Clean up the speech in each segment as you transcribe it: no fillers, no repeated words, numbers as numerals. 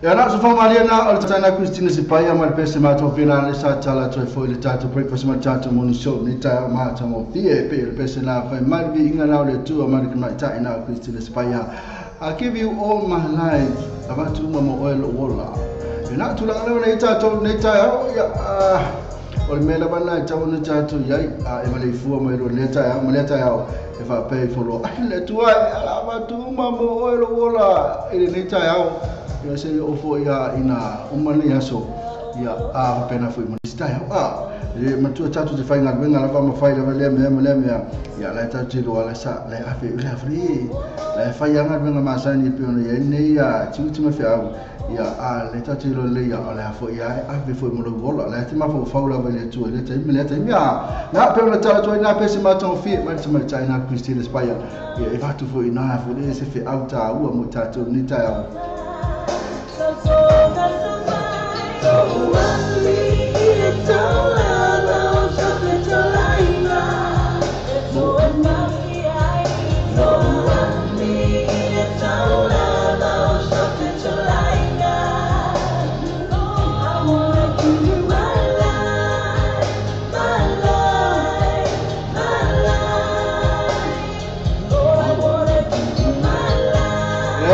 Ia na so famalia na o le tana Christina Sipaia ma le pese matou pela le sa tala toe foi le tatou breakfast ma le tatou morning show ni ta ma ta mo fie pe le pese na fai mai vi inga na o le tua ma le mai na Christina Sipaia. I give you all my life avatu uma mo oe lo ola. E na tulaga lea nei tatou nei taeao ia o le mea lava lena e tau ona tatou iai e maleifua mai lo lea taeao ma lea taeao e faapea ifo loa ai le Atua e ala avatu uma mo oe lou ola i lenei taeao ia se oo foi ia ina uma lenei aso ia a faapena foi ma nisi taeao a e matua tatou te faigaluega lava ma fai lava lea mea ma lea mea ia la e tatou te iloa la sa la e ave le afri la e fai lava galuega masani e pei ona i ai lenei tiute ma feau ia a le tatou iloa lelei ia o le a foi ia e ave foi mo lou ola la e te mafaufau lava i le Atua i lea taimi ma lea taimi a na pei ona tala atu ai na pese matagofie mai le tamaitai na Christine Spire ia e avatu foi ina foi le se feau taua mo i tatou i lenei taeao.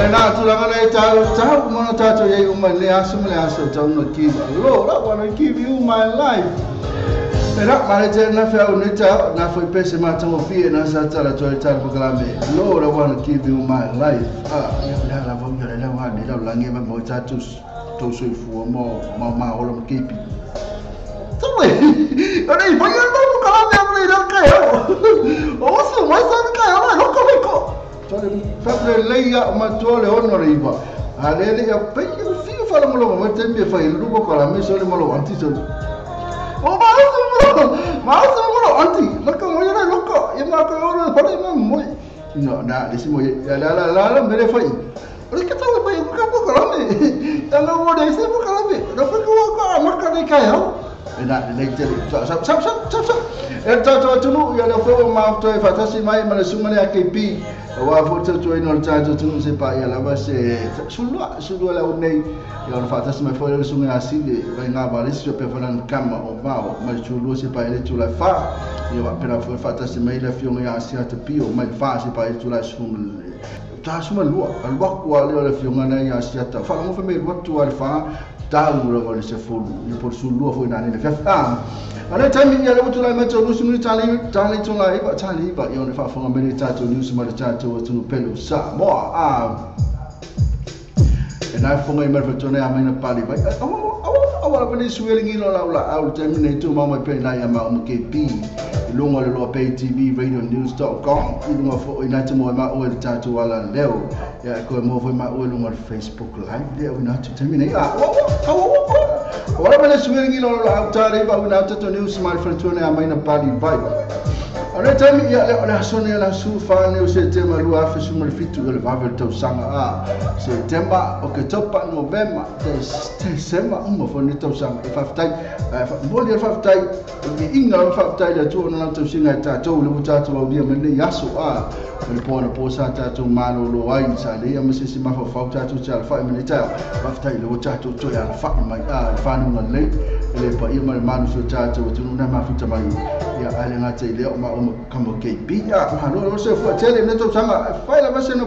E nā tulaga nei tau, tau mana tātou i ai uma i le aso ma le aso tau na give. Lord, I wanna give you my life. E nā, mare te nā whiau nei tau, nā whai pese mātangofie, nā sa tala toi tala pakalame. Lord, I wanna give you my life. Ah, ia le ala vau ia le lau ngā nei lau langi e mai mo tātou tau soifua mo mau mā ola ma keipi. Tau e, o nei, whai ia lau pakalame a mlei lau kai au. O osu, mai sa kai au, loko loko. Tole faple leia ma tole ono le iwa. A le le ia pe ia fiu fala mo ma te me fai lu ko la me so le mo anti so. O ma so mo ma so mo anti la ko mo ia loko ia ma ko oro pale ma mo. No na le si mo ya la la la la me le fai. O le ka tau mai ko ko la me. Ya no mo de se mo ka la me. No fa ko ko ma ka le kai ho. E na le te sa sa sa sa sa. E tatou atunu ia le fo ma toe fatasi mai ma le sunga le AKP. Aua foi tautua ina o le tatou atunuu se paia lava se sulua sulua lau nei ia ona faatasi mai foi le susuga ia Sile Vaiga Valesi faapea foi lana tama o Mao mai le Tulua se paia le itula e fa ia faapena foi faatasi mai le afioga ia Asiata Pio mai le fa se paia le itula e 12 alu atu lava lea o le afioga lea ia Asiata faalogo fai mai alu atu lava le fa tau lava le sefulu ia po o le sulua foi nanei le afiafi a A le taimi ia le ua tulai mai tau nusu minute tali tali tonga iva tali iva ia ona faafofoga mai le tatou news ma le tatou atunuu pele o Samoa a e nai fofoga i mai le faletua nei a mai na pali vai aua aua aua lava le sui le ngilo lau la au le taimi nei tu mau mai pele nai a mau ma KP i luga o le Loa Pay TV Radio News.com i luga foi nai te moe ma oe le tatou ala leo ia e koe moe foi ma oe luga o le Facebook Live lea ua atu taimi nei a aua aua aua Aua lava le sui le ngilo lau la au tali iva ua atu tatou news ma le faletua nei a mai na pali vai. O le taimi ia lea o le aso nei o le aso 4 nei o Setema 2017 ia le vave o le tausaga a Setema, Oketopa, Novema, Tesema uma foi lenei tausaga e faafetai momoli le faafetai o le viiga lava faafetai i le Atua ona lana tausiga e tatou lea ua tatou aulia mai lenei aso a o le po anapo sa tatou malolo ai sa leia ma se isi mafaufau tatou te alafai mai lenei taeao faafetai lea ua tatou toe alafai mai a le fanuga lelei e le paia ma le malosi o tatou atunuu na mafuta mai ia ae le gata i lea o maua ma kama KB ia malo lo se fua tele nei tausaga e fai lava se na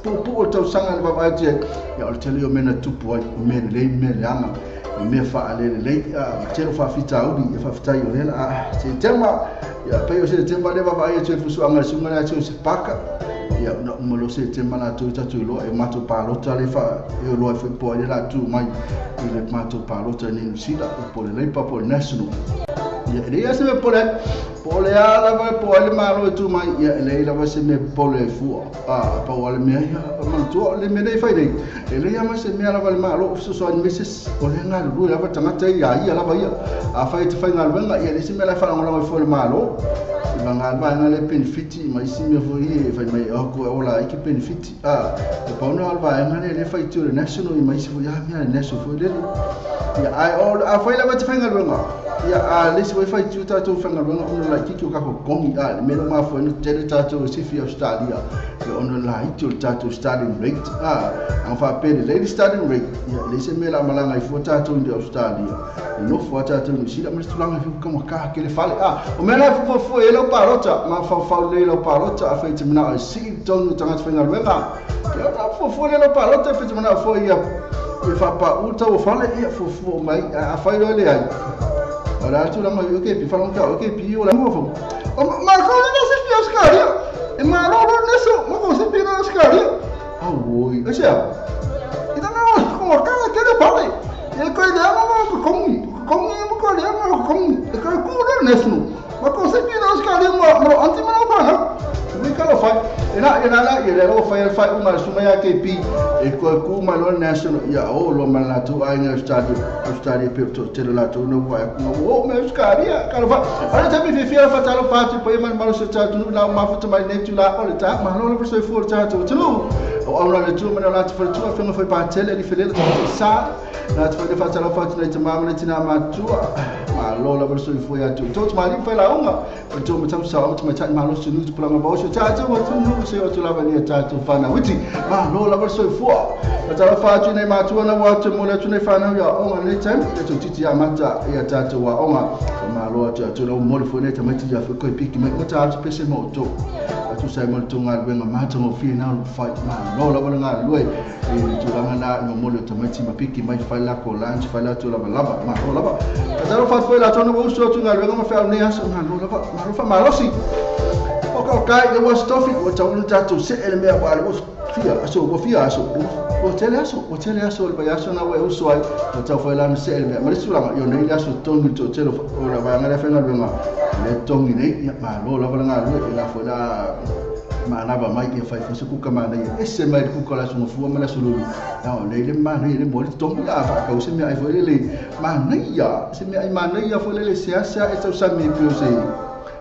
puupuu o le tausaga le vaavaai atu ai ia o le tele o mea na tupu ai o mea lelei mea leaga o mea faalelelei ma tele o faafitauli ia faafetai o lea la a Setema ia pei o Setema lea vaavaai atu ai fusuaga le susuga lea atu o se paka ia na uma loa Setema latou tatou iloa e matou palota le fa e iloa foi po ai le la tu mai i le matou palota i Niu Sila po o le Labour po o le National ia e leai se mea pole ai po o le a lava po o ai le Malo e tu mai ia e leai lava se mea pole e fua a pau lava le mea ia manatua o le mea nei e fai nei e leai lava se mea lava le Malo o fesoasoani mai se isi o lea e galulue lava le tagata ia ia lava ia afai e te faigaluega ia e leai se mea la e faalagolago ai fua i le Malo i vaega lea penefiti ma isi mea foi ia e fai mai o koe ola ai ke penefiti a e pau na o le vaega lea lea e faitio i le National ia ma isi foi a mea le National foi lele ia ae o afai lava e te faigaluega ia a le isi tatou e faitio tatou faigaluega ona laititi o kako kogi a le mea lea ua mafua ai ona tele tatou e sifi Australia ia ona laiti o le tatou starting rate a aga faapea lelei le starting rate ia e leai se mea o le a malaga ai fua tatou i Australia e nofo lava tatou i Niu Sila ma le tulaga e taugata tele fale a o mea la e fuafuafua i ai lau palota mafaufau lelei i lau palota afai e te manao e sii le togi o tagata faigaluega ia ona fuafua lea lau palota pe te manao foi ia ia faapauu le tau o fale ia fuafua uma ai ae afai loa e leai o le a le tulaga i o ke pi whalonga o ke pi o la mo fo o ma ko le se pi Australia e ma lo lo ne so ma ko se pi na Australia au oi e se i na ko ma ka ke le pale e ko le ma ko kongi kongi ma ko le ma ko kongi e ko ku le ne so ma ko se pi na Australia ma ma anti ma pa na mi ka lo fai e na e na la e le lo fai e fai uma su mai ke pi e ko ku ma lo national ia o lo ma la tu ai na Australia Australia pe to te la tu no wa ku o me Australia ka lo fa ala ta mi fi fi fa ta lo fa tu pe ma ma lo se ta tu na ma fa tu mai ne tu la o le ta ma lo lo so fu ta tu tu o au la le tu ma la tu fa tu fa fa pa tele li fele tu sa na tu fa ta lo fa tu na te ma ma tina ma tu ma lo la so fu ya tu to ma li fa la unga tu ma ta sa ma ta ma lo su nu tu pula ma ba so ta tu ma tu nu se o tu la va ni ta tu fa na witi ma lo la so fu ta lo fa tu nei ma tu na wa tu mo le tu nei fa na ya onga le time e tu titi ya mata ya ta tu wa onga ma lo tu tu lo mo le fo ne ta ma ti ya fo ko piki me o ta tu pese mo to tu sai mo tu nga wenga ma tu mo fi na lo fa ma lo la nga lo e tu la na no mo le ta ma ti ma piki mai fa la ko lunch fa la tu la la ma lo la ta lo fa fo la tu no uso tu nga wenga ma fa ne aso nga lo la ma lo fa ma lo si o ka kai le was tofi o ta un ta tu se ele me wa le fia aso o fia aso o tele aso o tele aso le payaso na we uso ai o ta fo la se ele me ma le sula yo nei la so tongi to tele o la ba nga le fa nga le tongi nei ya ma lo la nga lo la fo la ma na ba mai ke fai fo se ku ka ma nei e se mai ku ka la so fu ma la so lo na o nei le ma nei le mo le tongi la fa ka o se me ai fo le le ma nei ya se me ai ma nei ya fo le le se asa e tau sa me pio se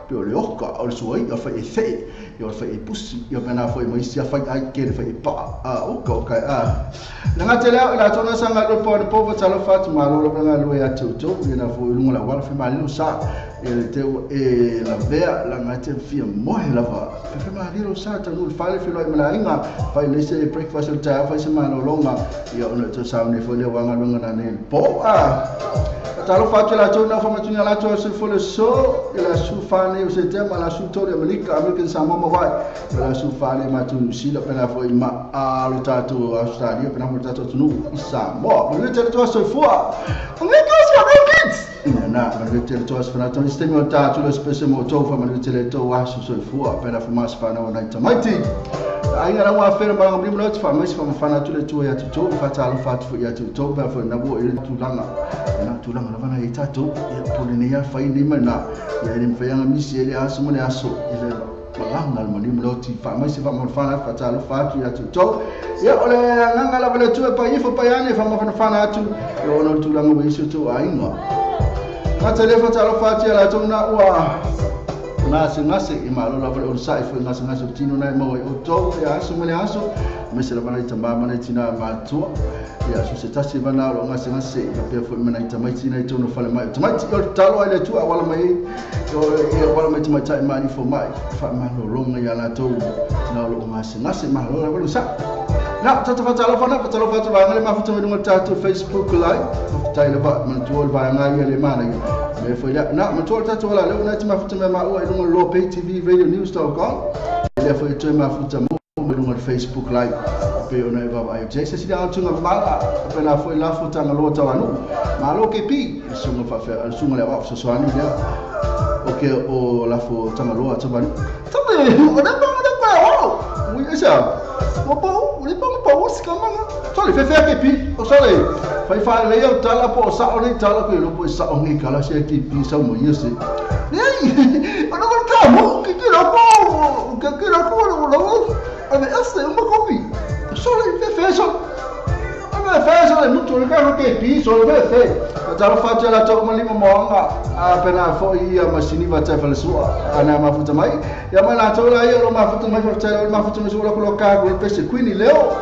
pio le oka o le suai o fa e fe o fa e pusi o pena foi mo isi fa ai ke le fa e pa a o ka o ka a na nga tele la tona sanga lo po po fa lo fa ma lo lo nga lo ya tu tu e na fo lunga la wala fa ma lo sa e le te e la vea la nga te fi mo he la fa fa ma lo sa ta no fa le fi lo ma la inga fa le se breakfast ta fa se ma lo longa ya ona to sa ne fo le wa nga lo nga na ne po a ta lo fa la tona fa ma tu la to se fo le so e la su fa ne o se te ma la su to le Amerika American Samoa ma vai la su fa ne ma tu si la pena fo ma a lo ta tu Australia pena fo ta tu nu Samoa ma le te to so fo o me ka sa no kids ina na ma le te to so na to ni stemi o ta tu le spese mo to fa ma le te to wa so so fo pena fo ma fa na na ta mai ti ai na wa fere ma ngam limlo fa ma fa ma na tu le tu ya tu to fa ta lo fa tu ya tu to pa fo na bo e tu langa na tu langa na na ita tu ya Polinesia fa ni ma na ya ni fa ya mi si le aso mo le aso ile malanga le mani mo ti fa ma si fa ma fa na fa ta lo fa tu ya tu to ya ole nganga la le tu pa ifo pa ya ne fa ma fa na tu yo no tu langa we tu ai no ma tele fa ta lo fa tu ya tu na wa ngase ngase i malo la o sa ifo ngase ngase tino na mo o to ya aso mo le aso me se la bana itamba mana tina ma tu ya so se tasi bana lo ngase ngase ya pe fo mana itamba tina ito no fale mai tama ti o talo ile tu awala mai o e wala mai tama tai mai fo mai fa ma lo longa ya la to na lo ngase ngase ma lo la lo sa na tata fa talo fa na fa talo fa tu ba ngale ma fa tu no ta tu Facebook live fa tai le ba man tu ba ngai le mana me fo ya na man tu ta tu la le na ti ma fa tu ma o e no lo pay TV radio news.com le fo tu ma fa tu mo no Facebook live pe ona e va ai je se si da tu nga mala pe la fo la fo ta lo ta wanu ma lo ke pi sunga fa fa sunga le wa so so anu ya o ke o la fo ta lo ta wanu ta me o na pa na pa o wi esa o po o le pa pa o se kama so le fe fe ke pi o so le fa fa le yo ta la po sa o le ta la ko lo po sa o ngi kala se ke pi sa mo yese ne o no ta mo ke ke lo po ke ke lo po lo a me esse uma kopi so le fe fe so a me fe so le mutu le ka ke pi so le fe ta lo fa la to mo limo mo nga a pena fo i a masini va ta fa le so ana ma futa mai ya ma la to la yo lo ma futa mai fa ta lo ma futa mai so la ko ka ko pe se queen leo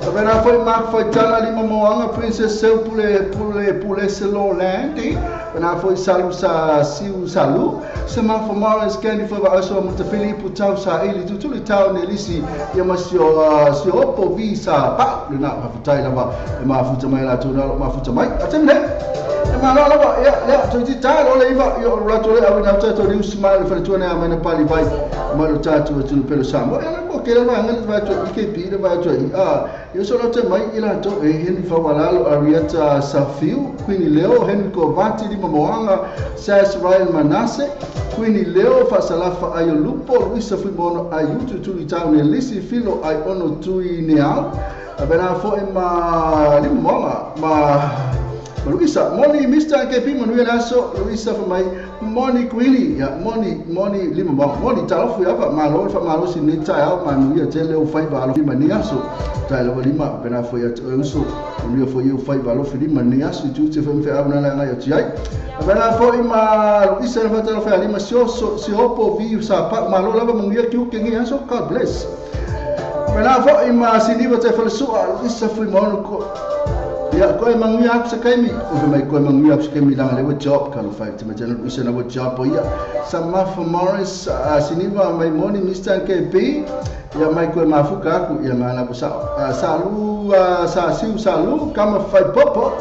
Pena foi Mark Faitala Lima Moanga Princess Seu Pule Pule Pule Selo Landi. Pena foi Salu Sa Siu Salu. Sama for Morris Candy foi Aso Mutafili Putau Sa Ili Tutuli Tau Nelisi ia ma sio sio po visa pa lena fatai lava e mafuta mai la tuna mafuta mai. Atemne e malo lava ia ia to ti ta lo le iva yo la to le awina ta to ni usma le fa tuna ma na pali vai ma lo ta tu tu pelo sa mo e ko ke la ngal va to IKP le va to a yo solo te mai ila to e hen fa walalo Arieta Safiu Queen Leo Henry Kovati Lima Moanga Sas Ryan Manase Queen Leo Fasalafa Ayo Lupo Luisa Fuimono Ayutu Tuli Town Lisi Filo Ai Ono Tui Neau Abena fo e ma Lima Moanga ma Luisa Moni Mr. KP Manuel Aso Luisa for mai Moni Queenie ya Moni Moni Lima Moanga Moni talofu ya fa malo fa malo sinita ya manuia tele o fai valo lima ni aso tai lo lima pena fo ya uso manuia fo yo fai valo lima ni aso tu te fo fe abna la ya ti ai pena fo ima Luisa fa talo fa lima sio sio po vi sa pa malo la manuia ki ke ngi aso God bless pena fo ima siniva te fo sua Luisa fo mono ko ya ko manguia apsa kaimi o mai ko manguia apsa kaimi langa le job ka lo fa te majana Luisa na job po ya Sama for Morris siniva mai moni Mr. KP ya mai ko mafuka ku ya mana ko sa salu sa siu salu kama fai popo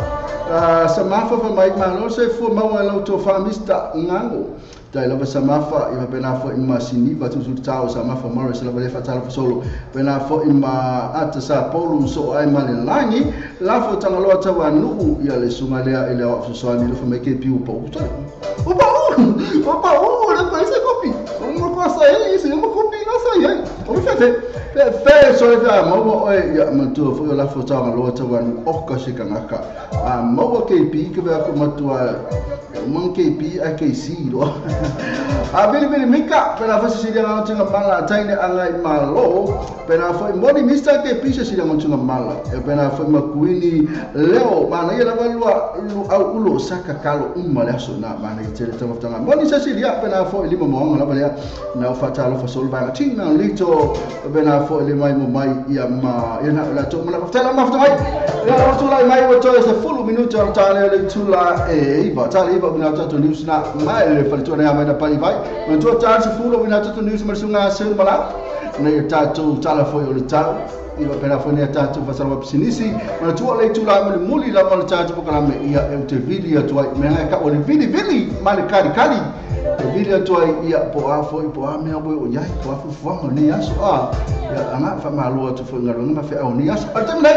Samafa fa mai malo se fo mawa lo to fa Mr. Ngango tai lava Samafa ia pena fo ima siniva tu su tau Samafa Morris lava le fa talo solo pena fo ima ata sa Paulu so ai malelangi la fo tangaloa tawanu ia le sunga lea ile wa so ani lo fa mai ke piu pa u o pa u o pa u le ko se kopi o ko sa ei se mo kopi na sa ei o fe fe fe so le fa mo o ia mantua fo la fo tangaloa tawanu o ka se kangaka a mo ke pi ke ba ko matua mon KP AKC lo a bili bili mika pela fa se sia nga mala taine anga malo pela fa moni Mr. KP se sia nga mala e pela fa makuini leo mana ia lava lua au ulo saka kalo umma le so na mana ia tele tanga moni se sia pela fa lima mo nga lava le na fa talo fa sol ba tina lito pela fa le mai mo mai ia ma ia na la to mala fa tala ma fa mai ia ro lai mai o to se fulu minuto tale le tula e iva tale iva mina to news na mai le fa to na mai na pali vai ma to ta se fulu mina to news ma sunga se mala na ta to tala fo o le tau iva pela fo ne ta to fa sala sinisi ma to le tula mo muli la ma ta to kala me ia e te vili to ai me ka o le vili vili ma le kali kali te vili to ai ia po a fo po a me o ia po a fo fo ne aso a ia anga fa malo to fo ngaro ma fe o ni aso a te me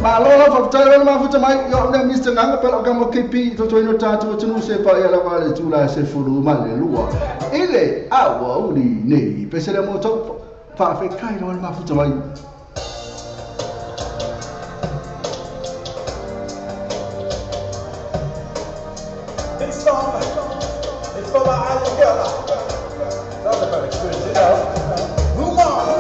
malo la fa tala ma fa mai yo ne Mr. Nganga pela ka mo KP to to no ta to no se pa ia la vale tula se fulu ma le lua ile awa uli nei pesele mo to fa fe kai lo ma fa mai. This song is for my island girl. That's about experience, you know. Move on.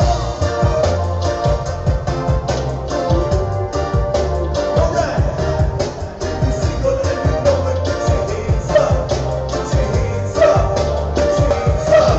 Alright. If you single and you know it, put your hands up. Put your hands up. Put your hands up.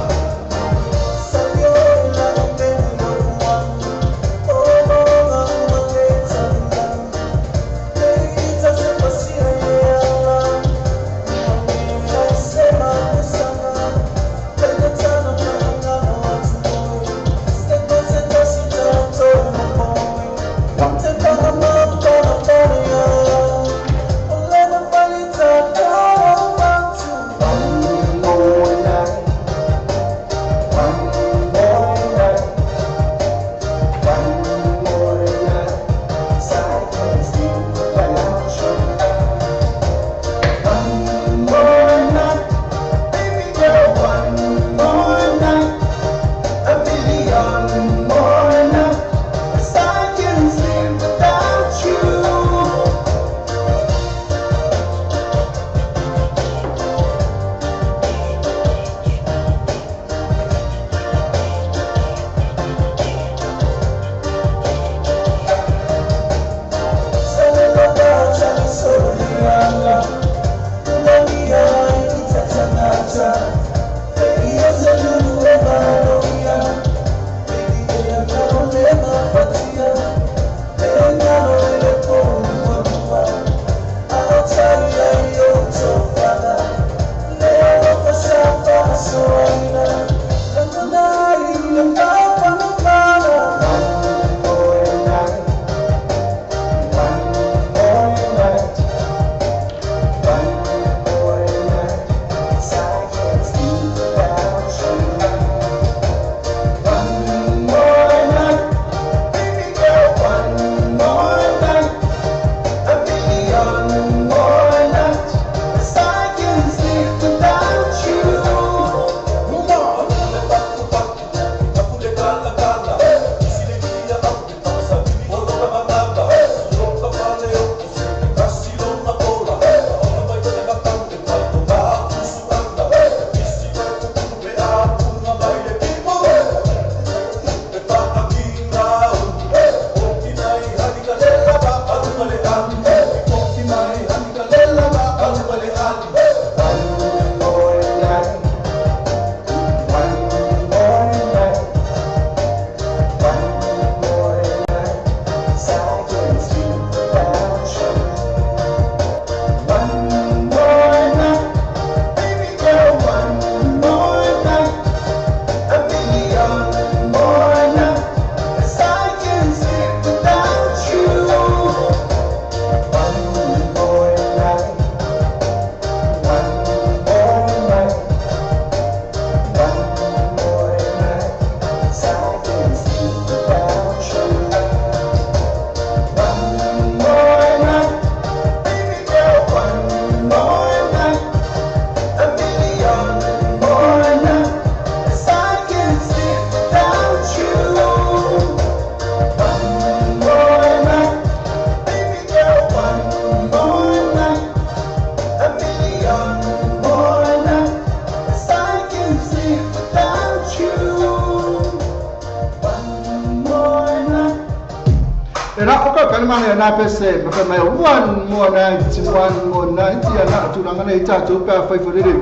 E na o ka kana mana na pese ma mai one more night, one more night ia na tūranga nei tātou pe a whai wharere.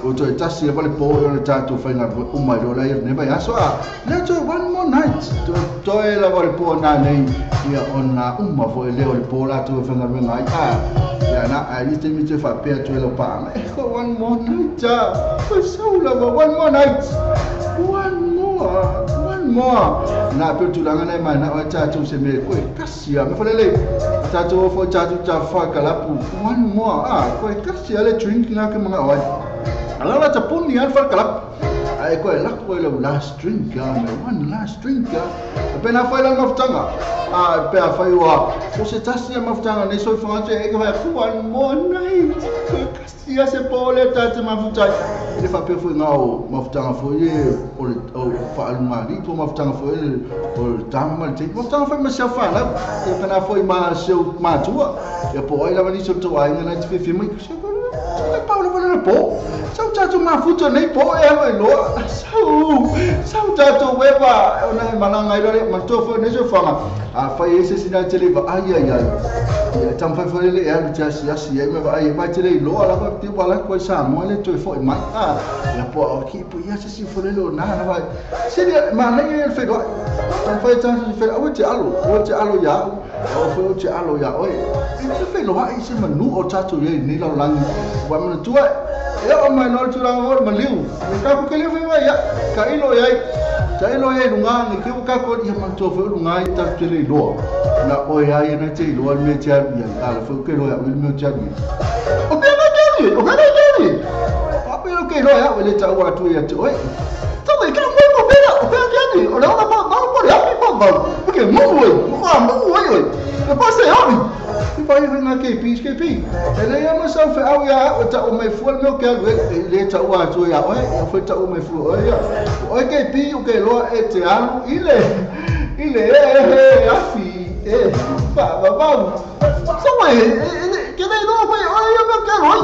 O toi tasi e wale pō e ona tātou whai ngā umai rola i ne vai aso a. Le toi one more night. Toi la wale pō nā nei ia ona uma fo e leo le pō la tō whai ngā runga ai. Ia na a i te mi te whapea toi lau pānga. E ko one more night a. Koe saula one more night. One more. One more. Nā peo tūranga nei mai na oe tātou se me koe kasia. Me whalele tātou o fo tātou tā whakalapu. One more. Ah, koe kasia le drink ngā ke mga oe. Ala la ta puni an whakalapu. Ai koe lako e lau last drink a me one last drink a. Pena whai lau mafutanga. A pea whai ua. O se tasi a mafutanga nei soi whangatu e whai one more night. Koe kasia se pōle tātou mafutai. E whapea fo ngā o mafutanga fo e o le whaalumari, tō mafutanga fo e o le tama ma le teiki. Mafutanga fo e ma sea whanau, e whana fo i ma seu mātua. E po ai lawa nisi o tō ainga nei te whiwhi mai. E pau lawa le pō. Sau tātou mafuta nei pō e awa e loa. Sau, sau tātou wewa. O nei mananga i rore, matua fo e nei seu whanga. A whai e se sina te lewa, ai ai ai. Ia tam whai whai le e alu te asi asi e me wa ai mai te le loa la te wala koe sa mo le toi foi mai. Ah, ia po o ki po ia se si fo le lo na na vai. Se le ma nei e whai tam whai tan se whai o te alo, o te alo ia. O whai o te alo ia oi. E te whai loa i se manu o tātou ia ni lau langi. Wa mana tua e o mai no tūranga o maliu. E ka ku kele whai mai ia. Ka ilo ia. Ta ilo ia lunga ni ke ka ko ia man to whai lunga i ta te le loa. Na oi ai na te loa me te alu ia. Ala whai ke loa me te alu. O ke na te alu, o ke na te alu. Pa pe o ke loa ia le ta ua tu ia te oi. Ta me ka mo mo pera, o ke te alu, o le ona pa ma mo le api pa ba. O ke mo oi, mo a mo oi oi. E pa se alu. I vai vai na ke pi ke pi. E le ia ma sa fe au ia o ta o mai fua me o ke alu e le ta ua tu ia oi, o foi ta o mai fua oi ia. O ke pi o ke loa e te alu ile. Ile e afi e pa pa pa. Sa mai ke nei loa foi oi ia me ke loi.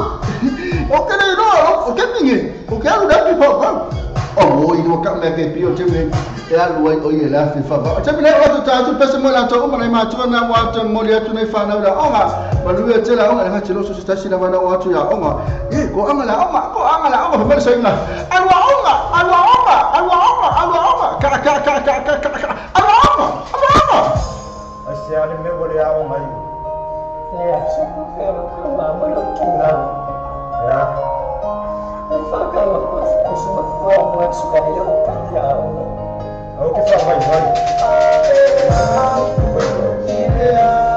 O ke nei loa o ke pinge. O ke alu da pi pa pa. O oi o ka me ke pi o te me e alu ai o ia la fi fa pa. Te me o tu ta tu pese mo la to o mai ma tu na wa tu mo le tu nei fa na la onga. Ma lu e te la onga ha te lo so ta si la na wa tu ya onga. E ko anga la onga, ko anga la onga fa se na. Alu onga, alu onga, alu onga, alu onga. Ka ka ka ka ka ka. Alu onga, alu onga. Ai se ale me wole a onga i. Le a se ko fe ko ma mo lo ki na. Ya. E fa ka lo ko se ma fo mo e se yo pa ya onga. Au ke fa vai vai. Yeah.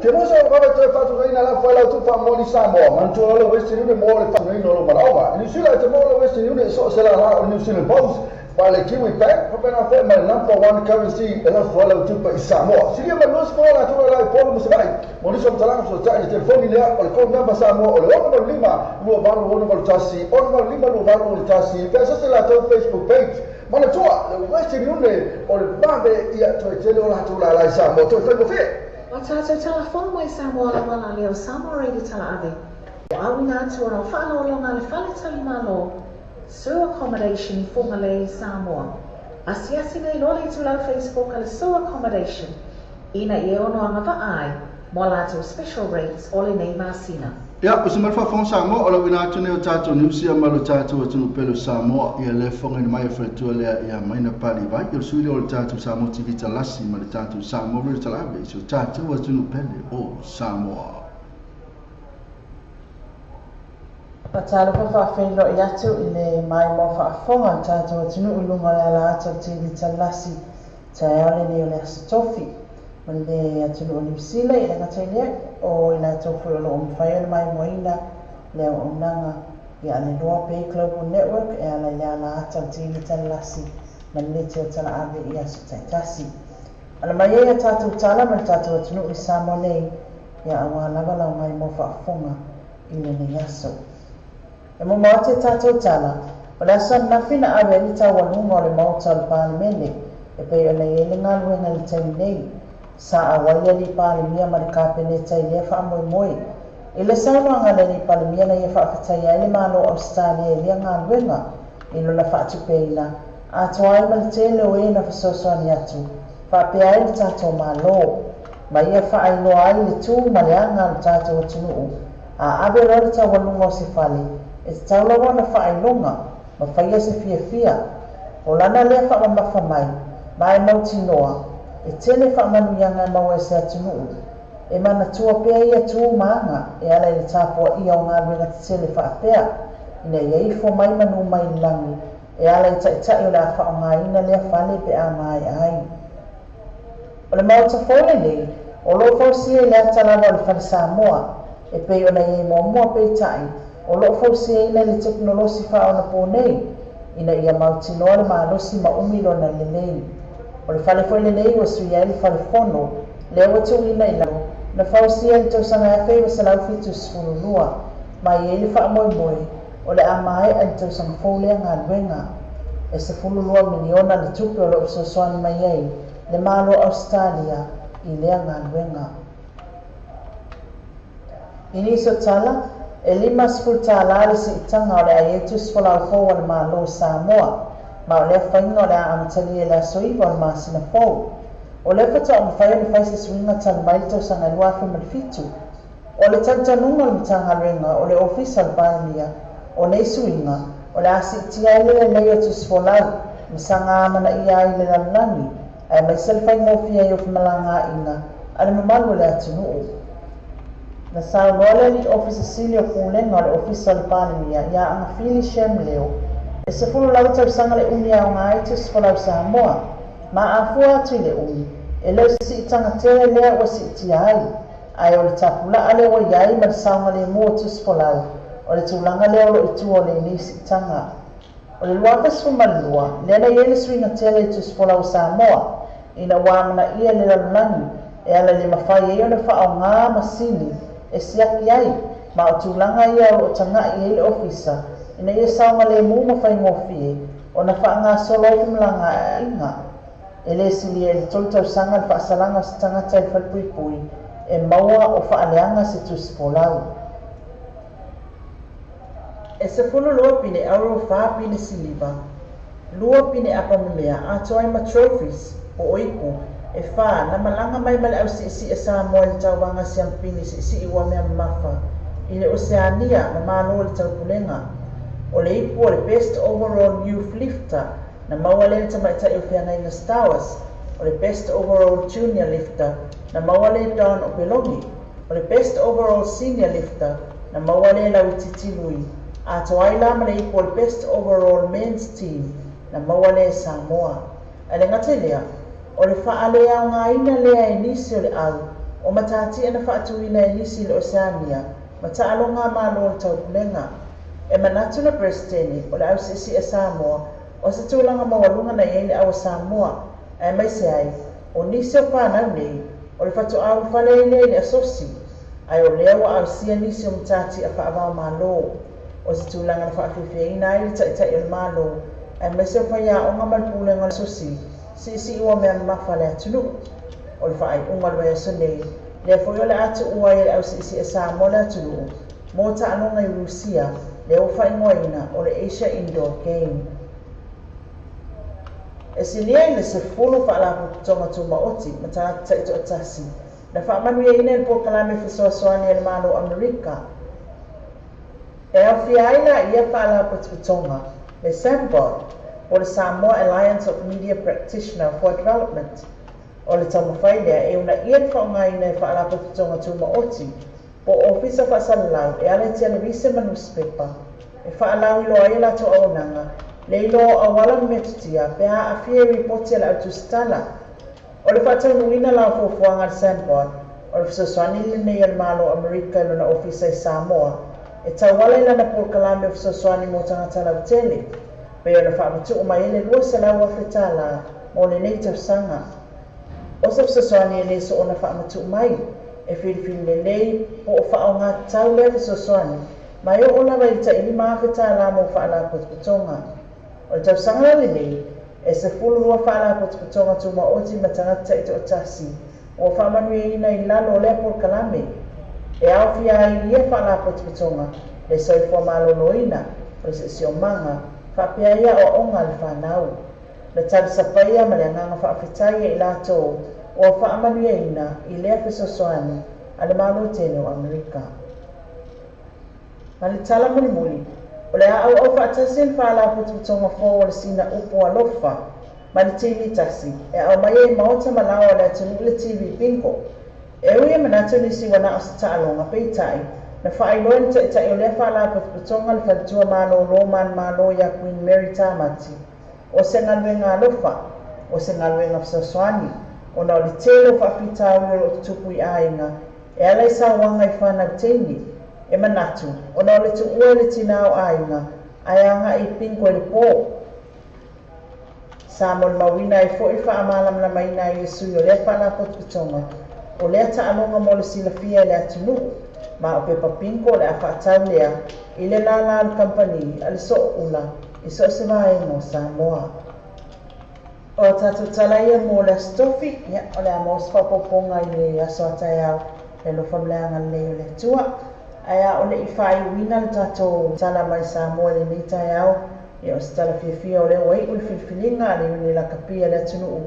Te mo sa vave toe faatuina la fo lau tufa mo ni Samoa. Manatua le Western Union mo le faatuina o lou manaoga. I Niu Sila e te maua le Western Union i so o se lala o New Zealand Post, ma le Kiwi Bank, faapena foi ma le number one currency e lafo ai lau tupe i Samoa. Silia ma le 24 latou e la i Upolu ma Savaii. Mo nisi o matalaga fesootai i le telefoni lea o le code number Samoa o le 685 2861 685 2861 pe asasi latou Facebook page. Manatua, le Western Union o le vave ia toe tele o latou lala i Samoa. Toe faigofie. Ua tatou talafono mai Samoa lava la lea o Samoa Radio Talaave. Ua auina atu ona o faaaloaloga a le Fale Talimalo, Sue Accommodation i Fugalei, Samoa. Asiasi nei loa le itulau Facebook a le Sue Accommodation ina ia ono agavaa ai mo a latou special rates o lenei masina. Ia, o se mea faafofoga Samoa, o lauina atu nei o tatou niusia ma lo tatou atunuu pele o Samoa, ia le fofogaina mai e faletua lea ia Maina Palivai, o le sui lea o le tatou Samoa TV Talasi ma le tatou Samoa Radio Talave i si o tatou atunuu pele o Samoa. Faatalofa faafeiloai atu i le maimoa faafofoga o le tatou atunuu i luga o le ala ata o le TV Talasi taeao lenei o le Aso Tofi ma le atunuu o Niu Sila i le gata i lea o i latou foi o lo o mafai ona maimoaina le auaunaga ia a le Loa Bay Global Network e ala i le ala ata o le TV Talasi ma le neti o Talaave i aso taitasi. Ala mai ai a tatou tala ma le tatou atunuu i Samoa nei ia aua lava lau maimoa faafofoga i lenei aso. E momo atu e tatou tala, o le aso ananafi na ave ai le taualuga o le Maota o le Palemene e pei ona i ai le galuega i le taimi nei. Sa auai le Alii Palemia ma le Kapeneta i lea faamoemoe. I le saunoaga a le Alii Palemia na ia faafetaia ai le Malo o Ausetalia i lea galuega i lona faatupeina atoa ai ma le tele o e na fesoasoani atu faapea ai le tatou Malo ma ia faailoa ai le tu ma le aga a lo tatou atunuu. A ave loa le taualuga o se fale, e tatau lava ona faailoga ma faia se fiafia. O lana lea faamamafa mai, ma e mautinoa, e tele faamanuiaga e maua e se atunuu. E manatua pea ia tu ma aga e ala i le tapuaia o galuega tetele faapea, ina ia ifo mai manu mai i le lagi e ala i taitai o le a faaaogaina lea fale pe a maea ai. O le Maota fou lenei, o lo o fausia i le ata lava o le Fale Samoa, e pei ona i ai muamua peitai, o lo o fausiaina i le tekonolosi faaonapō nei, ina ia mautinoa le malosi ma umi lona lelei. O le fale foi lenei ua suia ai le fale fono, lea ua tuuina i lalo, na fausia i le tausaga 1972, ma e i ai le faamoemoe o le a maea i le tausaga fou lea galuega. E 12 miliona le tupe o lo o fesoasoani mai ai le Malo o Ausetalia i lea galuega. I nisi o tala, e 50 tālā le siitaga o le a i ai tusi folau fou a le Malo o Samoa, ma o lea faiga o le a amatalia i le aso 9 o le masina fou. O lea faatoa mafai ona fai se suiga talu mai le tausaga 2007. O le talitonuga o le Matagaluega o le Ofisa o le Palemia, o nei suiga, o le a siitia ai le lelei o tusi folau ma saga amanaia ai i le lalolagi, aemaise le faigofie ai o femalagaaiga a le mamalu o le atunuu. Na saunoa le Alii Ofisa Sili o Pulega o le Ofisa o le Palemia ia Agafili Shem Leo, e 10 lava tausaga le umi e aoga ai tusi folau Samoa, ma a fua atu i le umi, e le o se siitaga tele lea ua siitia ai, ae o le tapulaa lea ua i ai ma le saogalemu o tusi folau, o le tulaga lea o lo o i tua o lenei siitaga. O le 2012, lea na i ai le suiga tele i tusi folau a Samoa, ina ua amanaia le lalolagi e ala i le mafai ai ona faaaoga masini e siaki ai, ma o tulaga ia o lo o tagai i ai le Ofisa ina ia saogalemu ma faigofie ona faagasolo ai femalagaaiga. E le silia i le tolu tausaga le faasalaga o se tagata i le falepuipui e maua o faaleaga se tusi folau. E 12 pine auro, fa pine siliva, lua pine apamemea atoa ai ma trophies po o ipu e fa na malaga mai ma le ausiisii a Samoa i le tauvaga siampini siisii ua mea mamafa i le Oseania ma Malo o le Taupulega. O le ipu o le Best Overall Youth Lifter na maua lea e le tamaitai o feagaiga Stowers, o le Best Overall Junior Lifter na maua lea e Don Opeloge, o le Best Overall Senior Lifter na maua lea e Lauitiiti Lui, atoa ai la ma le ipu o le Best Overall Men's Team na maua lea e Samoa. Ae le gata i lea, o le faaleaogaina lea e nisi o le au O matatia na faatuina e nisi i le Oseania ma taaloga a Malo o le Taupulega. E manatu le Peresetene o le Ausiisii a Samoa o se tulaga maualuga na i ai le au a Samoa, aemaise ai o nisi o fanau nei o le faatoa ulufale ai lea i le asosi, ae o lea ua ausia nisi o matatia faava-o-Malo. O se tulaga na faafiafiaina ai le Taitai o le Malo, aemaise o faiaoga ma le Pulega o le Asosi Siisii ua mea mamafa a le atunuu. O le faaiuga o le vaiaso nei, lea foi o le a tuua ai e le Ausiisii a Samoa le atunuu mo taaloga i Rusia, lea ua faaigoaina o le Asia Indoor Game. E silia i le 10 faalapotopotoga tumaoti ma tagata taitoatasi na faamanuiaina i le polokalame fesoasoani a le Malo o Amerika. E aofia ai la ia faalapotopotoga le SAMPOD, po o le Samoa Alliance of Media Practitioner for Development. O le taumafai lea e uunaia le faaaogaina e faalapotopotoga tumaoti po o ofisa faasalalau e ala i televise ma nusipepa e faalauiloa ai a latou auaunaga le iloa o auala ma metotia pe a aafia i ripoti a le autusitala. O le faataunuuina la o fuafuaga a le SAMPOD, o le fesoasoani lenei a le Malo o Amerika i lona ofisa i Samoa e tauala i lana polokalame o fesoasoani mo tagata lautele, pei ona faamatuu mai ai le $200,000 mo lenei tausaga. O se fesoasoani e le soona faamatuu mai, e filifili lelei po o faaaogatatau lea fesoasoani, ma e oo lava i le tai $5,000 mo faalapotopotoga. O le tausaga la lenei, e 12 faalapotopotoga tumaoti ma tagata taitoatasi ua faamanuiaina i lalo o lea polokalame. E aofia ai ia faalapotopotoga le soifua maloloina, o le siosiomaga, faapea ai aoaoga a le fanau. Na talisapaia ma le agaga faafetai e i latou ua faamanuiaina i lea fesoasoani a le Malo tele o Amerika. Ma le tala mulimuli, o le a auau faatasi le faalapotopotoga fou o le Sina Upu Alofa ma le TV tasi e aumaia i maota ma laoa o le atunuu le TV Bingo. E ui e manatu nisi ua na o se taaloga, peitai, na faailoa e le taitai o lea faalapotopotoga le faletua malōlō manumalo iā Queen Mary Tamati, o se galuega alofa, o se galuega fesoasoani, ona o le tele o faafitauli o lo o tutupu i aiga e ala i sauaga i fanau teine. E manatu, ona o le tuua e le tinā o aiga, ae agai i bingo i le pō. Sa molimauina ai foi le faamalamalamaina ai e sui o lea faalapotopotoga o lea taaloga mo le silafia e le atunuu, ma o pepa bingo o le a faatau lea i le lālā o le kamupani a le Sooula i so o se vaega o Samoa. O a tatou tala ia mo le Aso Tofi, ia, o le a maua se faaopoopoga i le aso a taeao i le alofa ma le agalelei o le Atua. Ae a o le i faaiuina le tatou tala mai Samoa i lenei taeao, ia o se tala fiafia o lea ua iu le filifiliga a le Iuni Lakapi a le atunuu,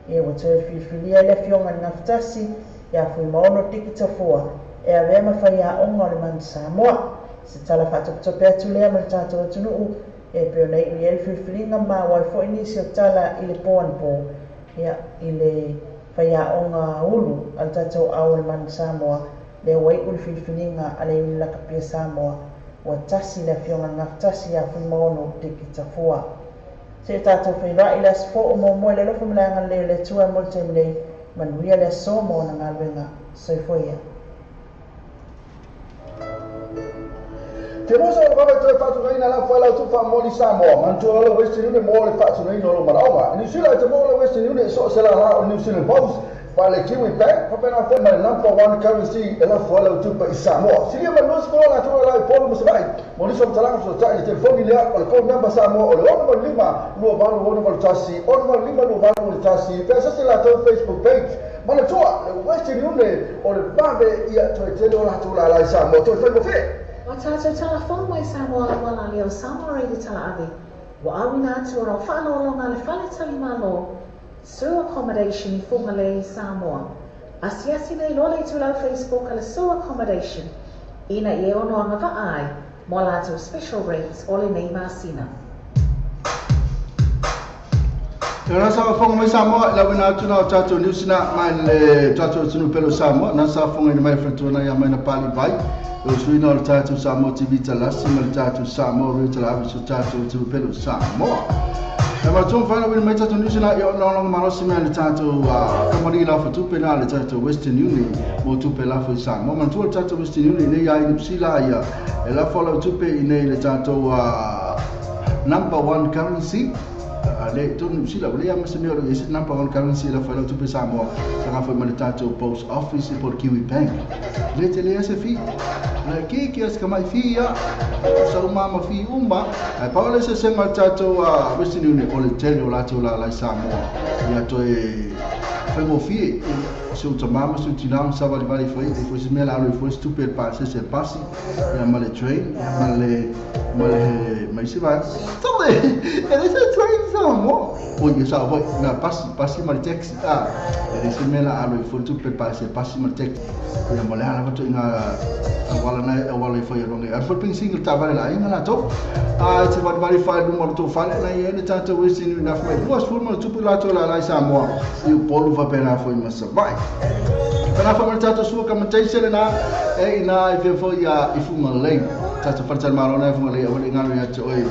ia ua toe filifilia ai le Afioga i le Gafatasi ia Fuimaono Diki Tafua e avea ma faiaoga o le Manu Samoa. Se tala faatopetope atu lea mo le tatou atunuu, ia e pei ona iu i ai le filifiliga ma ua ai foi nisi o tala i le po anapo, ia, i le faiaoga ulu a le tatou ao o le Manu Samoa, lea ua iu le filifiliga a le Iuni Lakapi a Samoa, ua tasi le Afioga i le Gafatasi ia Fuimaono Diki Tafua. Se i tatou feiloai i le aso fou o muamua i le alofa ma le agalelei o le Atua mo le taimi nei, manuia le aso ma ona galuega. Soifua ia. Te moso o le vave toe faatunaina la foe lau tufa moli Samoa, manatua le Western Union mo le faatunaina o lo manaoga. I New Zealand te mo le Western Union i so o se lala o New Zealand Post, ma le Kiwi Bank, faapena foi ma le number one currency e lafo ai lau tupe i Samoa. Silia ma le 24 latou e la i Upolu ma Savaii. Mo nisi o matalaga fesootai i le telefoni lea o le code number Samoa o le 685 2861 685 2861 pe asasi latou Facebook page. Manatua le Western Union o le vave ia toe tele o latou lala i Samoa toe faigofie. Ua tatou tala fou mai Samoa ua la lea o Samoa Radio Talaave ua auina atu ona o faaaloaloga a le Fale Tali Malo Sur Accommodation i Fugalei, Samoa. Asiasi nei loa le itulau Facebook a le Sur Accommodation ina ia ono agavaa ai mo a latou special rates o lenei masina. E ona sa fonga mai Samoa i lauina atu na o tatou news na mai le tatou atunuu pele o Samoa na sa fonga mai faletua ia mai na pali vai o suina o le tatou Samoa TV Talasi ma le tatou Samoa Radio Talaave so tatou atunuu pele o Samoa. E ma tōng whaina wina mai tātou New Zealand i ona ona malosi mea le tātou kamari la whatupe nā le tātou Western Union mō tupe lafo i Samoa. Manatua le tātou Western Union nei ai Nipsila ia e lafo lau tupe i nei le tātou number one currency. Le tonu Nipsila o lea mase mea o le number one currency la whai lau tupe Samoa. Sanga fai ma le tātou post office i po Kiwi Bank. Le te lea se fi. Le ki ki as kamai fi ia. Sa uma ma fi uma. Ai pau le se senga le tātou Western Union o le tele o lātou la lai Samoa. Ia toe whaingofie se o tamama se o tinama sa vali vali fai e foi se mea la alo i foi se tupe pa se se pasi ia ma le train ia ma le ma isi vai tole e le se train Samoa o ia sa foi na pasi pasi ma le taxi a e le se mea la alo i foi tupe pa se pasi ma le taxi ia ma le ala watu inga awala nai awala i foi ronge a foi ping single ta vale la inga la to a te vali vali fai luma le tō fale na ia le tātou Western Union na fai lua sfulu ma le tupe la tō la lai Samoa i upolu whapena foi masa vai. Pena foi ma le tātou sua ka mataise le nā e ina i fia foi ia i funga lei tātou wharetale malo na i funga lei awale ngalo ia te oi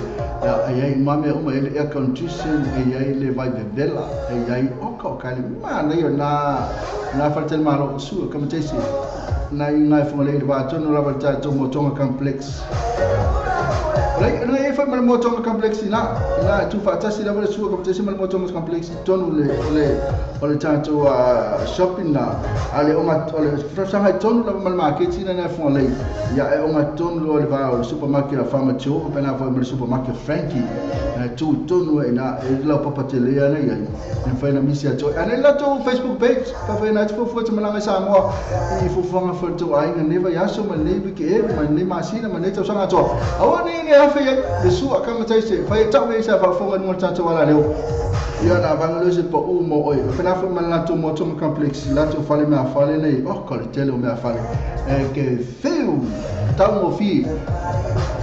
e ai mame uma ele air condition e ai le vai vevela e ai oka o kale mana ia na na wharetale malo sua ka mataise na i ngai funga lei le wātono lava le tātou Motonga Complex. Lai na e fai ma le Motonga Complex ina ina tu whaatasi lava le sua ka mataise ma le Motonga Complex tonu le o le tātou shopping na ale onga o le whasangai tonu lava ma le maketi na funga lei ia e onga tonu lo le vā o le supermarket a Farmer Joe pena foi ma le supermarket Frankie na tu tonu e na e lau papa te lea nei ai e whai na misi atu ane la tō Facebook page ka whai na te fufu te malanga Samoa i fufuanga whai tō ainga neva iaso ma nei wiki e ma nei masina ma nei tausanga atoa aua nei nei awhi ai le sua ka mataise whai e tau e sa whafonga nunga tātou ala leo ia na vanga leo se pa u mo oi pena foi ma lato Motonga Complex lato fale mea fale nei oh ka le tele o mea fale e ke whiu tau mo fi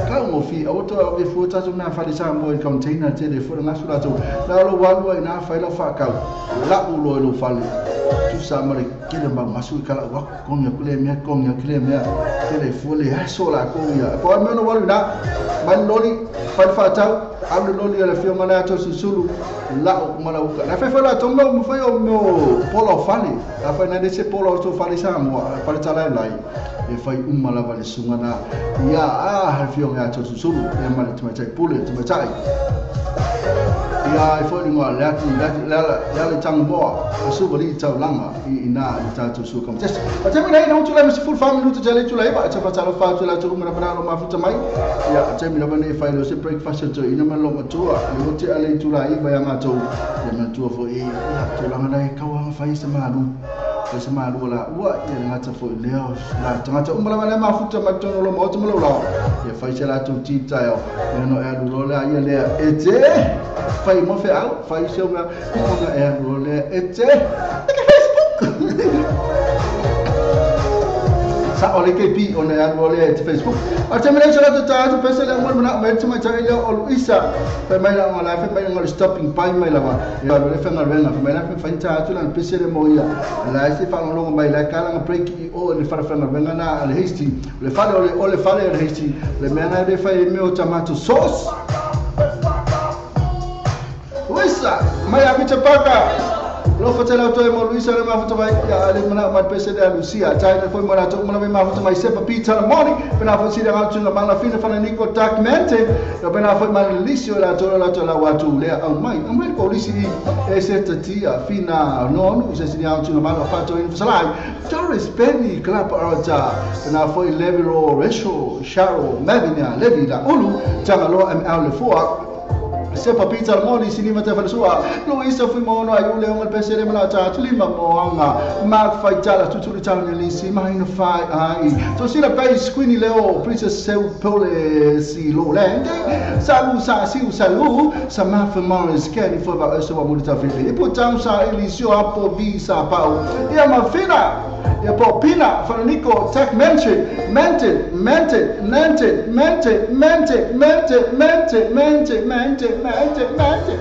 kau mo fi au to e fu tātou mea fale Samoa i container tele fu ngasu lato na lo walua ina fai lau whakau la ulo e lo fale tu sa ma le kele ma masu kala wa konga kule mea konga kule mea tele fu le aso la ko ia po me no walu na mai loli fai whatau alu loli le fio mana ato susulu la o mala uka na fai la tomo mo fai o mo polo fale a fai na dese polo to fale Samoa fale tala lai e fai uma lava le sunga na ia a ha fio nga ato susulu e ma le tamatai pule tamatai ia i foi ngā le ati le tango moa a suva li tau langa i ina i tātou sua ka mataise a te mina ina utu lai masi full 5 minuta te le tula iwa a te whatalo whātu la tolu mana mana mafuta mai ia a te mina mane whai leo se breakfast to ina mana lo matua le ote ale tula iwa ia ngā tau ia matua fo e ia tūlanga nei kauanga whai se malu whai se malu la ua ia ngata fo i leo la tangata umala mana mafuta mai tono lo maoto malo lao ia whai se la tau tita ia no e alu lolea ia lea e te fai mo fe au fai se o mea ona e alu lolea e te Facebook sa o le KP ona e alu lolea e te Facebook a te mena se la te tātu pese le amor mana me te mai tai leo o Luisa fai mai la ona fai mai ngol stopping by mai lava e alu le fenga renga fai mai la fai tātu la pese le mo ia la se fa longo mai la kala nga break i o le fara fenga renga na le hasty le fale o le fale le hasty le mena le fai me o tomato sauce Luisa, mai a micha paka. Lo fatela auto e mo Luisa le mafuta mai ia le mana mai pese le Lucia. Tai le foi mona to mona mai mafuta mai sepa pizza la morning. Pena foi sira ngau tunga mala fina fana niko tak mente. Yo pena foi mala lisio la to la to la watu le au mai. Au mai ko lisi e se tatia fina nonu se sini au tunga mala fato in salai. Doris Penny club arata. Pena foi levero resho sharo mavina levi la ulu tanga lo ML le foa. Sepa pizza al moni sinima te falsua Luisa fui mono ai ule ongal pesere mala ta tulima moanga ma fai tala tutuli tala ni si ma ina fai ai to sila pei squini leo princess seu pole si lolende salu sa si salu sa ma fa morris kenny fo ba so wa multa fifi e putan sa elisio apo visa pau ia ma fina ia po pina fananico tech mente mente mente mente mente mente mente mente mente mente mente mente.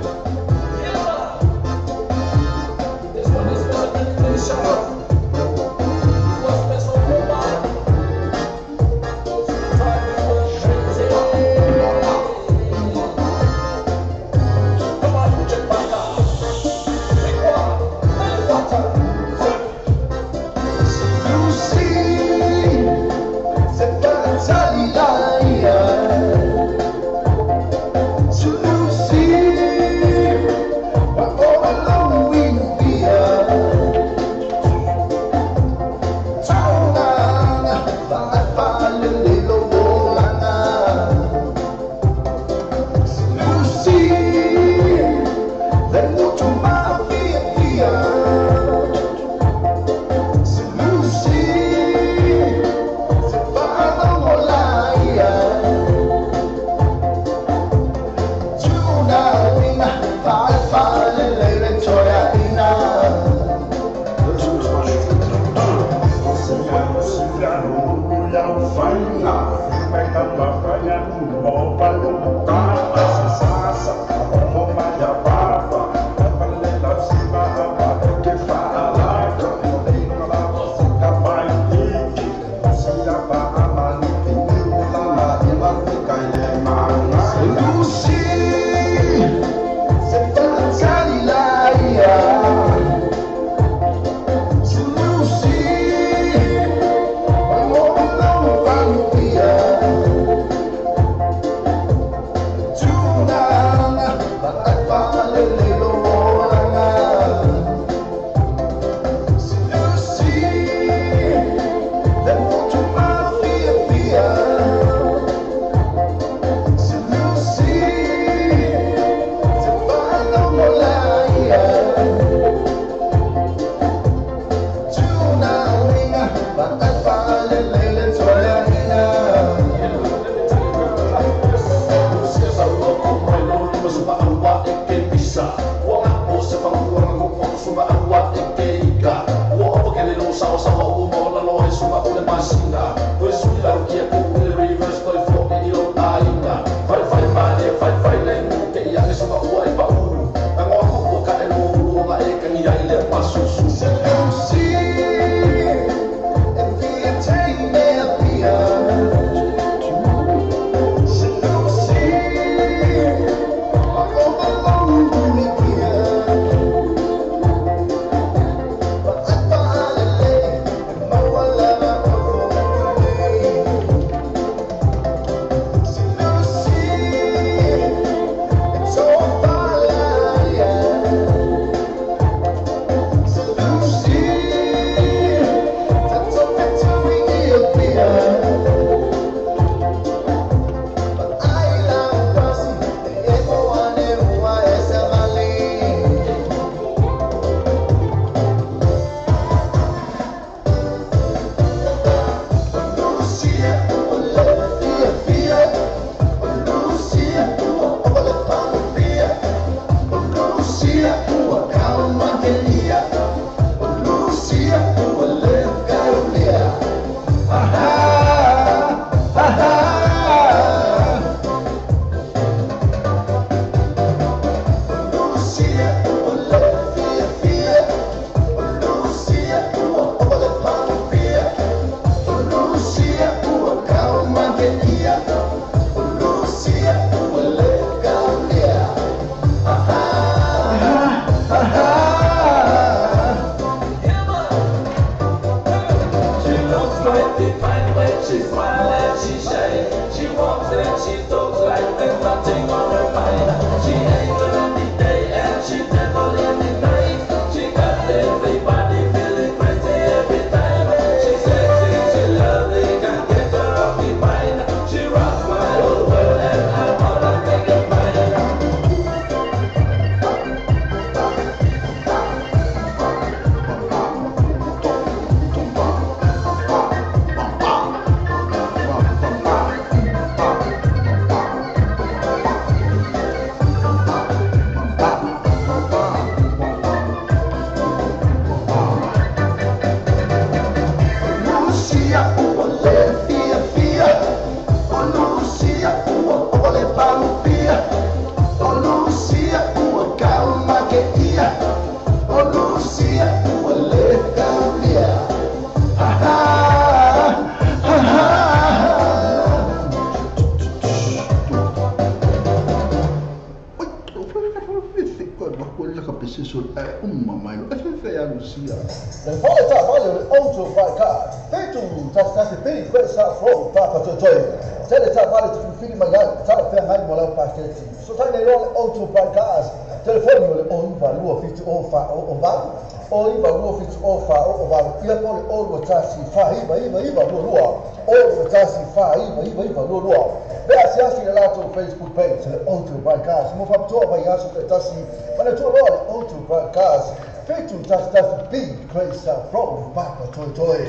Facebook page le Auto by Cars. Mo faapitoa mai aso taitasi manatua loa le Auto by Cars 7 11 B Great South Road, Papatoetoe.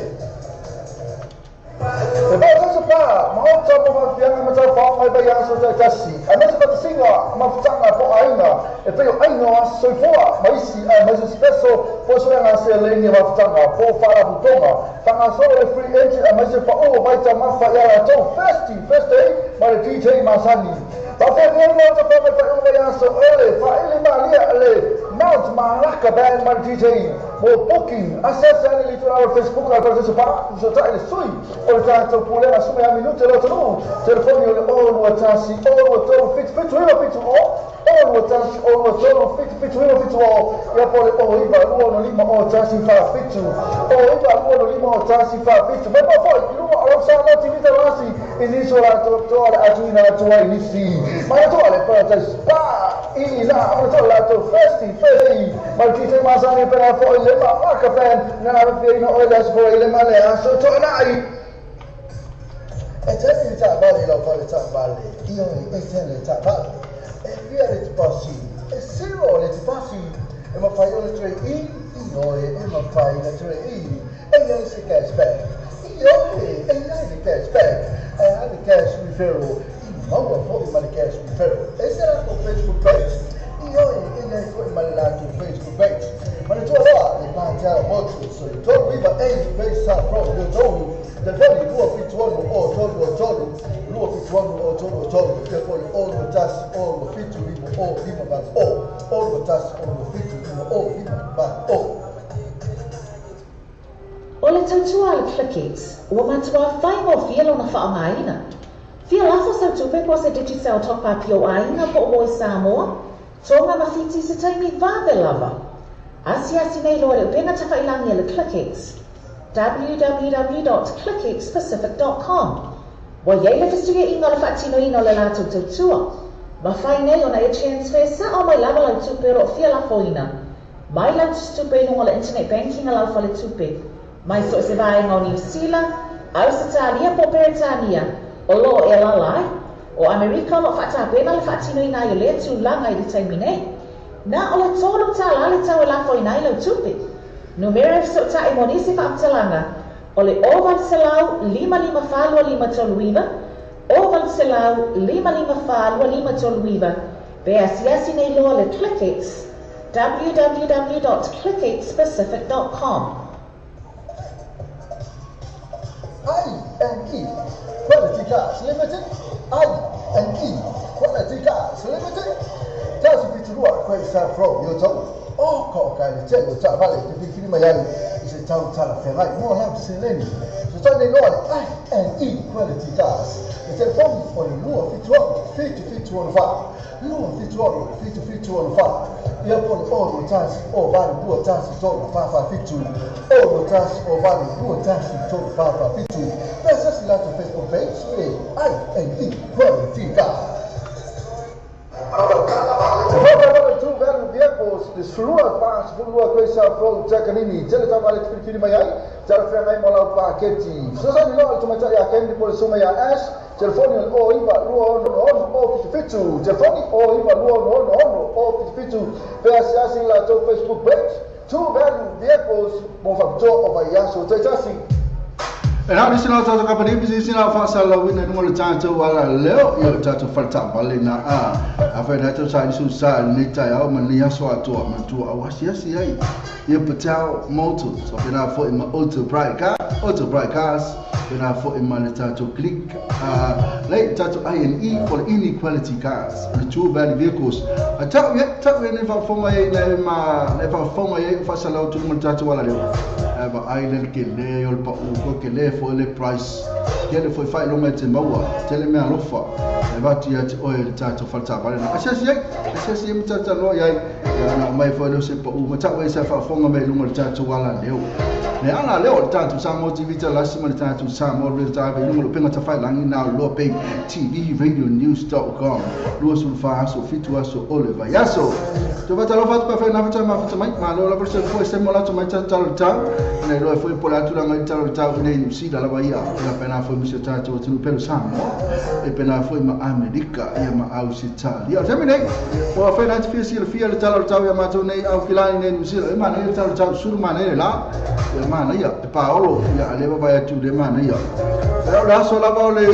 E pa pa maota mo fafianga ma tau pao mai bai aso taitasi. A mese fatasinga mafutanga po aiga e pei o aiga o aso soifoa ma isi ae maise speso po soega se leni mafutanga po faalaputoga Whangasoro le free entry a maise pa o vai ta mafa ia rātou first day ma le DJ Masani. Whawhia ni au ta whamai whai o vai aso ele whaele malia le Mount Malaka Band ma le DJ mo booking asese ane li tuna Facebook la tau se pa so ta le sui o le tātou pulega sumi a minute lo tonu telefoni o le o lua tasi o lua tolu fitu fitu iwa fitu o o lua tasi o lua tolu fitu fitu iwa fitu o ia po le o iwa lua no lima o tasi fa fitu o iwa lua no lima o tasi fa fitu mai pa foi iluma o sa no TV talasi ini so la to to le atu ina to ai nisi mai to le pa ta spa i la o to la to festi festi mai ti te masani per foi le ma ka pen na na ina o le foi le male aso to nai e te le ta vale la fale ta vale io e te le ta vale e via le passi e zero le passi e ma fai le tre i io e ma fai le tre i e io se cash back io e le cash back e le cash referral i ma foi ma le cash referral e sarà con Facebook page io e le foi ma la tu Facebook page ma le tua là le pantia moto so le tolu iva e face sa pro le tolu telefoni lua fitu ono o tolu o tolu lua fitu ono o tolu o tolu telefoni o lua tasi o lua fitu lima o lima valu o lua tasi o lua fitu lima o lima valu o. O le tautua le Clickx, ua matua whaingo fia lona whaamaina. Fia lafo sau tupe po se Digicel top up o aina po o Voi Samoa, tonga mawhiti se taimi vave lava. Asiasi nei loa le upenga tawhailangi le Clickx, www.clickxpacific.com. Wa iei le whisuia inga le whaatino ina le lātou tautua. Mawhai nei ona e transfer sa o mai lava lau tupe ro fia lafoina. Mai lau tupe inunga le internet banking a lau whale tupe. Mai so se vaenga o New Zealand, Ausitalia po Peretania, o lo e lalai, o Amerika o whaatapena le whaatino ina i le tūlanga i le taimi nei. Nā o le tōlu tā lale tau e lafo ina i lau tupe. Numera e so ta e monisi whaamtalanga, o le o valselau lima lima whalua lima tolu iwa, o valselau lima lima whalua lima tolu iwa, pe asiasi nei loa le Clickx, www.clickxpacific.com. I&E Quality Cars Limited, I&E Quality Cars Limited. Tasi fiturua koe sa pro yo tau. O ka o kai le te o ta vale te pikiri mai ai i se tau tala whengai mo lau seleni. So tau nei loa le I&E Quality Cars. Le telefoni o le lua fitu ono fitu fitu ono wha. Lua fitu ono fitu fitu ono wha. Ia po le o lua tasi o vale lua tasi tolu wha wha fitu. O lua tasi o vale lua tasi tolu wha wha fitu. Pesa si lato Facebook page e I&E Quality Cars. Slua pa slua koe sa pro takanini tele tavale tfiri mai ai tele whengai mo lau paketi so sa ni loa le tumatari a kendi po le suma ia Ash telefoni o iwa lua ono ono o fitu fitu telefoni o iwa lua ono ono ono o fitu fitu pe asiasi la tau Facebook page Two Value Vehicles mo whakatoa o vai aso taitasi. E nā nisi nā tātou kapani pisi isi nā whaasala wina nunga le tātou ala leo ia le tātou whale nā a a whai nā tau sa isu sa nei tai au ma nei aso atoa ma tua au asi asi ai ia Patel Motors o pena fo i ma Auto Bright Car Auto Bright Cars pena fo i ma le tātou Click lei tātou I&E for Inequality Cars le Two Value Vehicles a tau ia nei whaafonga ia nei ma nei whaafonga ia whaasala o tunga le tātou ala leo e va ai le ke le o le pa u ko ke le fo le price ke le fo fai longa te maua te le mea alofa e vatu ia te oe le tātou whaletavale na asiasi ai asiasi e matata noa iai ia na mai fo le se pa u matau e sa whaafonga mai lunga le tātou ala leo le ala leo le tātou Samoa TV talasi ma le tātou Samoa Real Time lunga le penga tawhai langi nā loa pei TV Radio News.com lua sulfa aso fitu aso ole vai aso te vata lo fatu pa whai nā whata ma whata mai ma leo la verse fo e se mo lato mai tātou tau nei loa foi po le atulanga i talo tau nei New Zealand lava ia ia pena foi misi tātou tunu pelo Samoa e pena foi ma Amerika ia ma Ausitalia o nei o whai nā te fia sila fia le talo tau ia mātou nei au kilani nei New Zealand e mana ia talo tau suru mana ia la ia mana ia e paolo ia alewa vai atu le mana ia e o le aso lava o le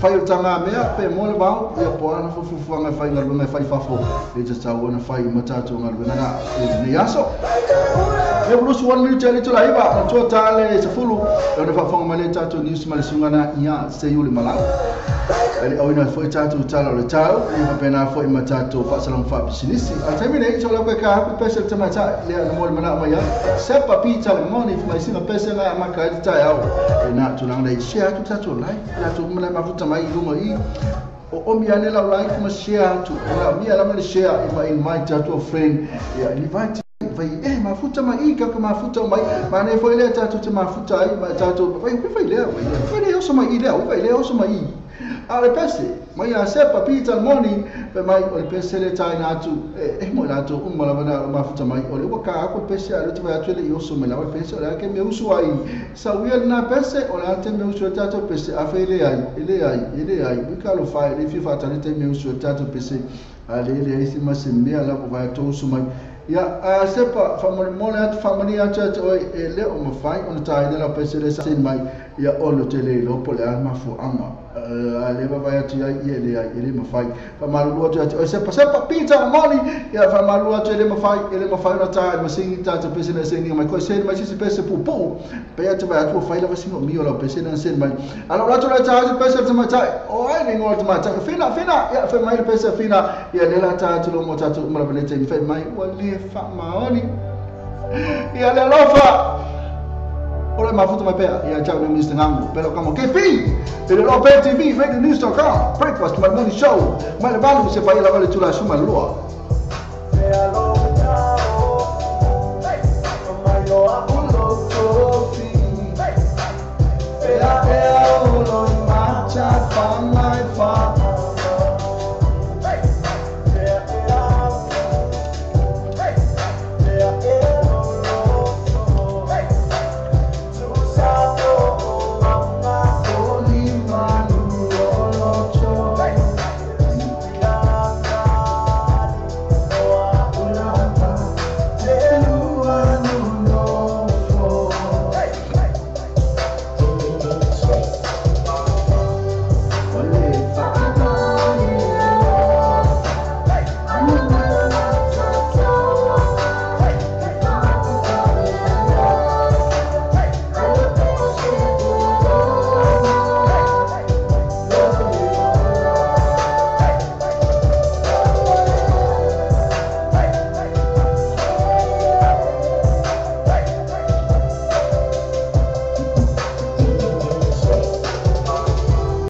Fai o tanga mea pe mo le vao ia po ana fufufuanga fai galuega fai fafo e tatau ona fai ma tatou galuega na i lenei aso. E ulusu 1 minute le tula iva na tua tale 10 e ona faafofoga mai le tatou news ma le suga na ia seiu le malau. E le oina foi tatou tala o le tau ia faapena foi ma tatou faasalaga faapisinisi. A taimi nei so lau ka hapu pese le tamatai lea na mo le manao mai ai. Sepa pita le moni mai sina pese na maka ai tai au. E na tulaga nei share atu tatou live tatou mana mafuta mai i luga i o omi ane lau live ma share atu. O la mia lama le share i ma invite tatou friend ia invite vai e mafuta mai i ka mafuta mai ma nei foi lea tatou te mafuta ai ma tatou vai vai lea vai vai lea oso mai i lea vai lea oso mai i. A le pese mai a sepa pita moni pe mai o le pese le tai na atu e mo la atu uma lava na mafuta mai o le ua ka aku pese a le te vai atu le i oso mai la pese o le ake me usu ai sa uia na pese o le ate me usu tatou pese a fe le ai ele ai ele ai we ka lo fai le fi fa ta le te me usu tatou pese a le le ai se ma se mea la vai atu usu mai ia a sepa famolemole atu faamalia atu atu oe e le o mafai ona taina lau pese le sa mai ia ono te le iloa po o le a le mafuaaga a le vavae atu ai ia e leai e le mafai faamalulu atu atu oe sepa sepa pita moni ia faamalulu atu e le mafai ona ta masini tatou pese na seni mai koe seni mai sisi pese puupuu pe atu vai atu fai lava sina mio lau pese na seni mai alo atu le ta atu pese tamatai o ai le ngoa tamatai fina fina ia fai mai le pese fina ia le la ta atu lo mo tatou uma lava le taimi fai mai ua le faamaoni ia le alofa o le mafuta mai pea ia tau le Mr. Ngangu pelo kamo KP pelo lo Pay TV Radio News.com Breakfast my morning show mai le valu se fai lava le tula suma lua.